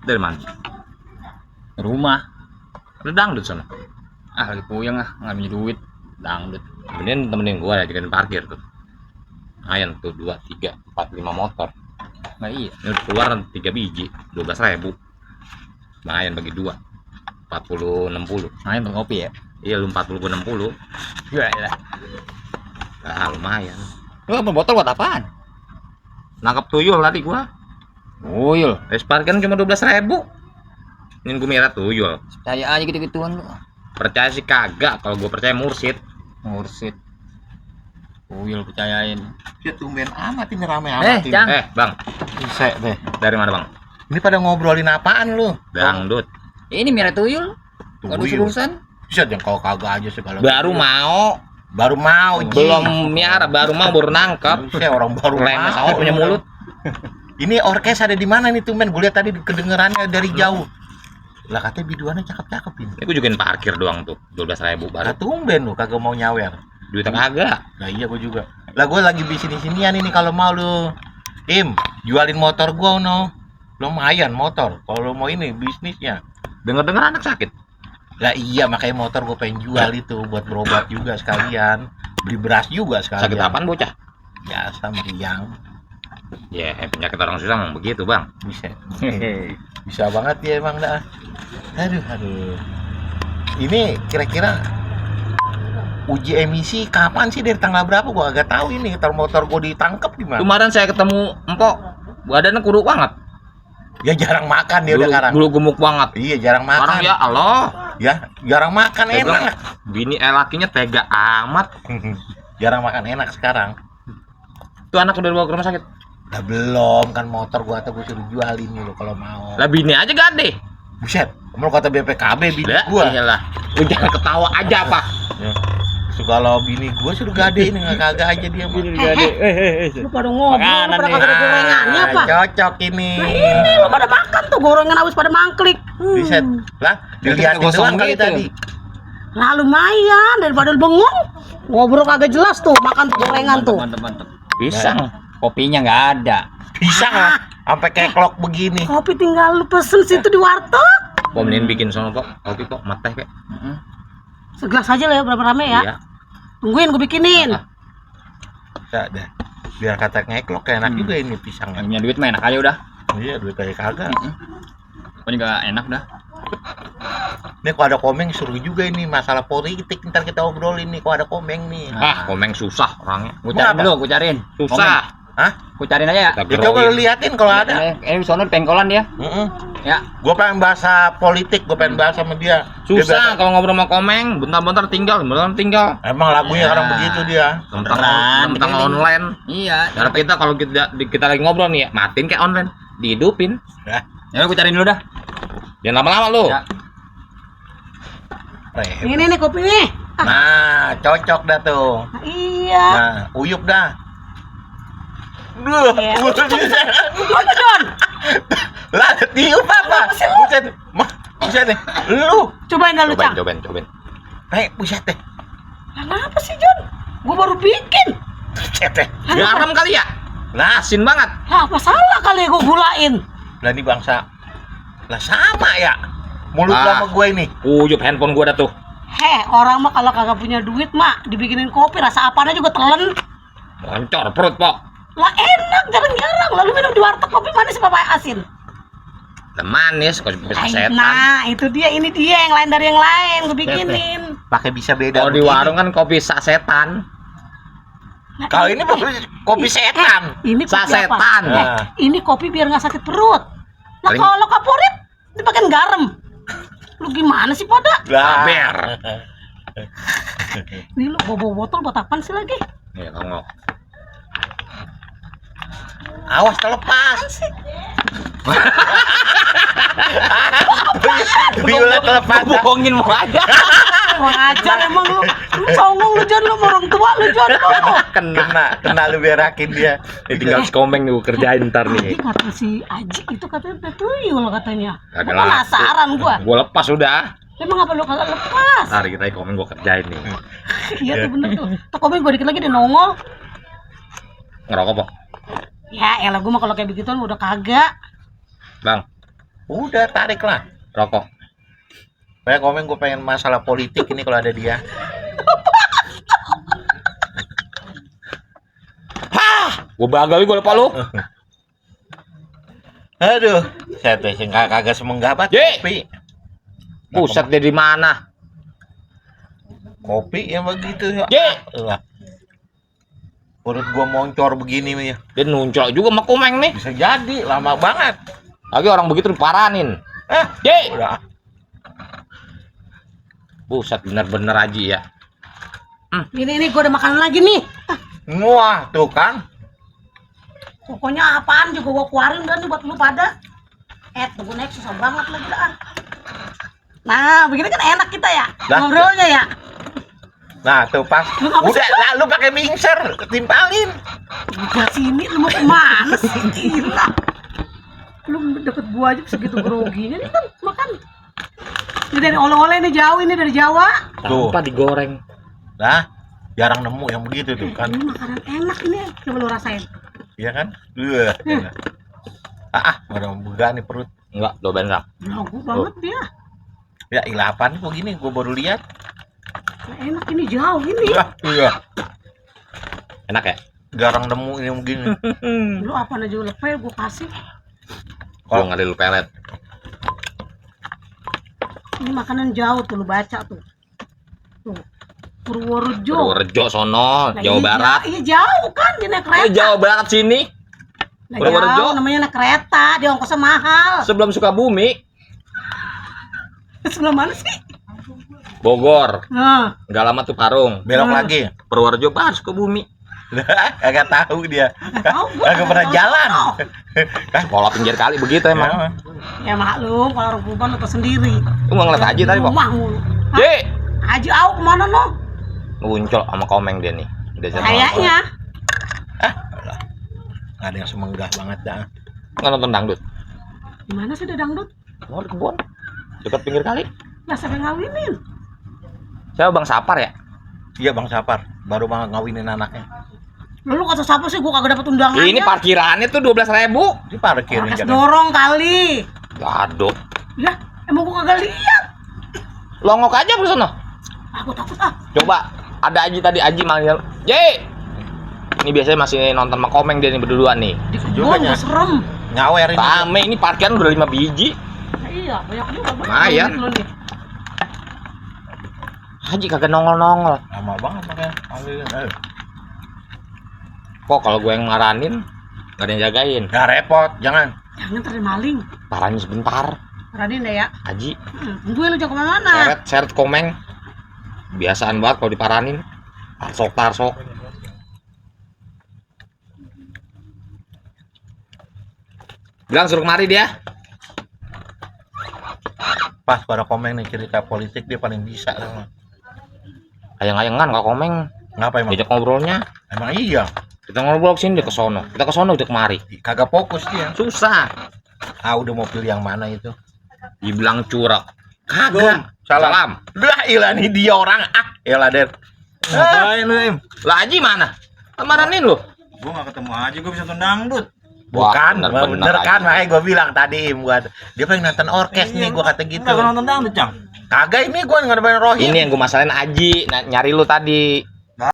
Dari mana? Rumah. Ada dangdut sana. Lagi puyeng nggak punya duit. Dangdut. Kemudian temenin gua ajakin parkir tuh. Lumayan tuh 2, 3, 4, 5 motor. Nah iya. Ini udah keluar 3 biji, 12.000. Lumayan bagi 2. 40, 60. Main untuk kopi ya. Iya lu 40 ke 60. Iya lah. Lumayan. Lu apa botol buat apaan? Nangkap tuyul tadi gua. Tuyul. Parkir cuma 12.000. Ini gua merah tuyul. Percaya aja gitu-gituan lu. Percaya sih kagak, kalau gua percaya mursid. Mursid. Tuyul percayain. Ya tumben amat ini rame amat. Jang. Bang, Bisa deh. dari mana bang? Ini pada ngobrolin apaan lu? Dangdut. Ini merah tuyul. Waduh Tuyul. urusan. Bisa dong kalau kagak aja segala. Baru mau, Baru mau. Ji. belum miara, baru nangkap. Bisa orang baru Lemes mau. amat punya mulut. Ini orkes ada di mana nih tumben? Gue lihat tadi kedengerannya dari jauh. Lah katanya biduannya cakep-cakep ini. Ini gua jugain parkir doang tuh, 12.000 Lah baru. tumben lu kagak mau nyawer. Duitnya kagak. Nah iya gue juga. Lah gue lagi di sini-sinian ini kalau mau lu. Jualin motor gua no. Lumayan motor. Kalau lu mau ini bisnisnya. Dengar-dengar anak sakit. Lah iya makanya motor gue pengen jual itu buat berobat juga sekalian. Beli beras juga sekalian. Sakit apaan bocah? Biasa meriang. Ya, penyakit orang susah memang begitu, Bang. Bisa. Bisa banget ya emang dah. Aduh. Ini kira-kira uji emisi kapan sih, dari tanggal berapa? Gua agak tahu ini. Kalau motor gua ditangkap gimana? Kemarin saya ketemu Empok, badannya kurus banget. Ya jarang makan dia udah sekarang. Dulu gemuk banget. Iya jarang makan. Sekarang ya Allah. Ya jarang makan Saya bilang, enak. bini lakinya tega amat. Jarang makan enak sekarang. Tuh anak udah dibawa ke rumah sakit. Lah belum kan, motor gua tuh gua suruh jualin dulu kalau mau. Lah bini aja gade. Buset, kamu kata BPKB bini Lah, gua. iyalah. Lu jangan ketawa aja apa. Ya. So, kalau bini gua suruh gade ini nggak kagak aja dia mah. Lu pada ngobrol, lu pada kagak ada gorengannya apa? Cocok ini. Ini lu pada makan tuh gorengan habis pada mangklik. Buset. Lah, dilihatin gosong doang kali gitu. tadi. Lah lumayan daripada lu bengong. Ngobrol kagak jelas tuh, makan tuh gorengan tuh. Mantep. Pisang. Kopinya nggak ada. Bisa nggak? Sampai keklok begini. Kopi tinggal lu pesen situ di warteg. Kok mending bikin sono kok. Kopi kok mateh kek. Segelas aja lah ya, berapa rame ya? Iya. Tungguin gue bikinin. Bisa dah. Biar kata ngeklok enak juga ini pisang. Yang punya duit mah enak aja udah. Iya, duit aja kagak. Pokoknya juga enak dah. Ini kalau ada komeng suruh juga ini masalah politik, ntar kita obrolin nih kalau ada komeng nih. Komeng susah orangnya. Gue cariin Kenapa? dulu, gue cariin. Susah. Hah? Gue cariin aja ya. Kita Ya coba lu geroin. liatin kalau ada. Di sono di pengkolan dia. Ya. Gue pengen bahasa politik, gue pengen bahas sama dia. Dia Susah biasa- kalau ngobrol sama Komeng, bentar-bentar tinggal. Emang lagunya Ya. orang begitu dia. Tentang Beneran, tentang begini. online. Iya. Cara kita kalau kita lagi ngobrol nih ya, matiin kayak online, dihidupin. Ya gue cariin dulu dah. Jangan lama-lama lu. Ya. Ini nih kopi nih. Nah, cocok dah tuh. Nah, iya. Nah, uyup dah. Duh, Ya. buset. Apa John? Lah, tiup apa? Buset. Buset deh. Lu. Cobain dah lu, Cang. Cobain. Buset deh. Kenapa sih John? Gue baru bikin. Buset deh. Garam kali ya? Lah, Asin banget. Lah apa salah kali gue gulain? lah ini bangsa. Lah sama ya. Mulut Ah. sama gue ini. Uyup handphone gua dah tuh. Orang mah kalau kagak punya duit mah dibikinin kopi rasa apanya juga telen. Moncor perut, Pok. Lah enak jarang-jarang. Lalu minum di warteg kopi manis apa asin? Dan manis, kok bisa setan. Nah itu dia, ini dia yang lain dari yang lain gue bikinin. Pakai bisa beda. Kalau di begini. warung kan kopi sasetan. Nah, Kalau ini kopi setan. Ini kopi Sasetan. apa? Nah. Ini kopi biar nggak sakit perut. Nah Paling- kalau kaporit dipakein garam. Lu gimana sih pada? Lah. Ber. Ini lu bawa botol buat apaan sih lagi? Nih, ngomong. Awas terlepas. Biola terlepas. Bohongin mau aja. Mau ajar emang lu. Lu songong lu John, lu sama orang tua lu John lu. Kena lu berakin dia. Tinggal Komeng nih gua kerjain ntar nih. Kata si Aji itu katanya tuyul katanya. Kagak Gua penasaran gua. Gua lepas udah. Emang apa lu kagak lepas? Ntar kita Komeng gua kerjain nih. Iya tuh bener tuh. Tak komen gua dikit lagi dia nongol. Ngerokok, Pok. Ya elah gua mah kalau kayak begituan udah kagak. Bang. Udah tarik lah. Rokok. Kayak komen gue pengen masalah politik ini kalau ada dia. Gue bagal gue lupa lu. Aduh, saya teh kagak semenggabat Ye! kopi. Buset dia di mana? Kopi yang begitu ya. Ye! Lah. Perut gua moncor begini ya. Dia nuncok juga sama Komeng nih. Bisa jadi lama banget. Lagi orang begitu diparanin. Ye! Udah. Buset bener-bener Haji ya. Ini gue udah makan lagi nih. Wah, tuh kan. Pokoknya apaan juga gue keluarin dan nih buat lu pada. Tunggu naik susah banget lagi dah. Nah, begini kan enak kita ya Lah. ngobrolnya ya. Nah, tuh pas. Lu ngapa Udah, sih? lah lu pakai mixer, ketimpalin. Udah sini lu mau kemana sih? Gila. Lu deket gua aja segitu groginya nih kan makan. Ini dari oleh-oleh nih jauh ini dari Jawa. Tuh. Tanpa digoreng. Lah, jarang nemu yang begitu tuh kan. Ini makanan enak ini, coba lu rasain. Iya kan? Udah begah nih perut. Enggak, dobain enggak. Lagu banget dia. Ya, ilapan kok gini, gua baru lihat. Enak ini jauh ini. Iya. Enak ya? Jarang nemu yang begini. Lu apa aja lepel gua kasih. Kalau nggak ada lu pelet. Ini makanan jauh tuh lu baca tuh. Tuh. Purworejo. Purworejo sono, Nah, Jawa ini Barat. Iya jauh kan dia naik kereta. Jawa Barat sini. Nah, Purworejo. jauh, namanya naik kereta, dia ongkosnya mahal. Sebelum Sukabumi, Sebelah mana sih? Bogor. Nah, Nggak lama tuh Parung. Belok lagi. Purworejo baru Sukabumi. Kagak tahu dia. tahu gua. Kagak pernah tahu. jalan. Sekolah pinggir kali begitu emang. Ya maklum kalau orang Kuban lu tau sendiri. Lu nggak ngeliat Haji tadi, Pak? Rumah mulu. Hah? Ye! Haji au kemana no? Nguncol sama Komeng dia nih. Udah jadi Kayaknya. Nggak ada yang semenggah banget dah. nggak nonton dangdut. Gimana sih dia dangdut? Mau di kebun. Dekat pinggir kali. Lah sampai ngawinin. Siapa Bang Sapar ya? Iya Bang Sapar, baru banget ngawinin anaknya. Lu kata siapa sih gua kagak dapet undangan. Ini parkirannya tuh 12.000. Di parkir nih Es jangan. dorong kali. Aduh. Ya, emang gua kagak lihat. Longok aja ke sana. Aku takut ah. Coba ada Aji tadi Aji manggil. Ye. Ini biasanya masih nonton sama Komeng dia nih berdua nih. Di Juga kebun ya. gua serem. Nyawer ini. Rame ini parkiran udah 5 biji. Nah, iya, banyak juga. Lumayan. Lu nih. Haji kagak nongol-nongol. Lama banget makanya. Kok kalau gue yang maranin gak ada yang jagain. Nggak repot, jangan. Jangan terlalu maling. Parahnya sebentar. Radin deh ya. Haji Gue lu jangan kemana-mana. seret Komeng. Biasaan banget kalau diparanin. Tarsok. Bilang suruh kemari dia. Pas pada Komeng nih cerita politik dia paling bisa. Ayang-ayangan kak Komeng. Ngapa emang? Diajak ngobrolnya. Emang iya. Kita ngobrol sini dia ke sono. Kita ke sono dia kemari. Kagak fokus dia. Susah. Udah mau pilih yang mana itu? Dibilang curang. Kagak. Salam. Lah ilah nih dia orang. Elah Der. Ngapain lu, Im? Lah Haji mana? Maranin lu. Gua gak ketemu aja, gua bisa dangdut. Bukan, Wah, bener kan, Haji. makanya gue bilang tadi buat dia pengen nonton orkes nih, gue kata gitu. Enggak nonton dangdut, Cang. Kagak ini gue nggak ada rohim. Ini yang gue masalahin Aji nyari lu tadi.